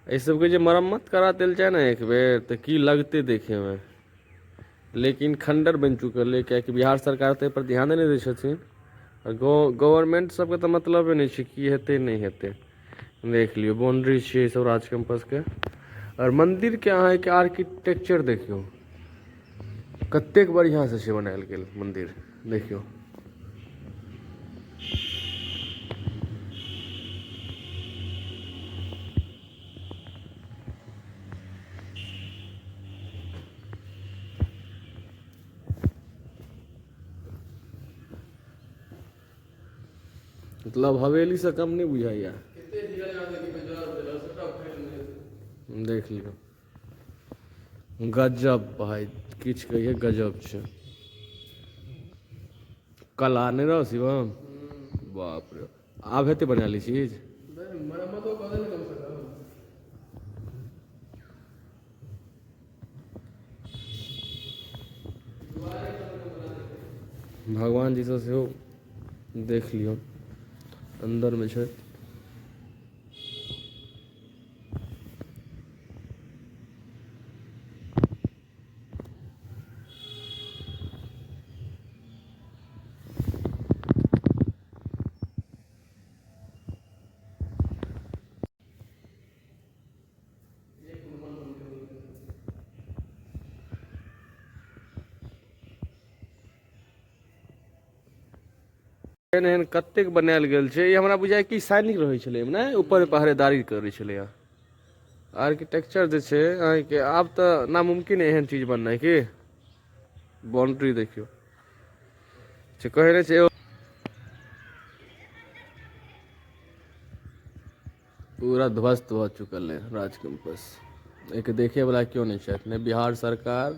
एहि सबके जे मरम्मत करा देल जाय ने एक बेर तऽ की लगतै देखैमे। लेकिन खण्डर बनि चुकल अइ, किएकि बिहार सरकार तऽ एहिपर ध्याने नहि दै छथिन। आओर गवर्नमेन्ट सबके तऽ मतलबे नहि छै की हेतै नहि हेतै। देख लियौ बाउंड्री छियै ई सब राज कैंपसके। आओर मन्दिरके अहाँके आर्किटेक्चर देखियौ कतेक बढ़िआँसँ छै बनायल गेल मन्दिर, देखियौ। मतलब हवेली से कम नहि बुझाइया। देख लियौ गजब भाई, किछु कहिए गजब छै। कला नहि रहो शिवम, बाप रे। आब हेतै बनायल ई चीज? भगवान जी सब सेहो देख लियौ अन्दरमे छथि। एहन एहन कतेक बनायल गेल छै। ई हमरा बुझाइ कि सैनिक रहै छलै ने, ऊपर पहरेदारी करै छलैए। आर्किटेक्चर जे छै अहाँके आब तऽ नामुमकिन एहन चीज बननाइ। की बाउंड्री देखियौ से कहै नहि छै, पूरा ध्वस्त भऽ चुकल है राज कैंपस। एहिके देखैवला केओ नहि छथि, नहि बिहार सरकार,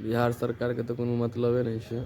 बिहार सरकारके तऽ कोनो मतलबे नहि छै।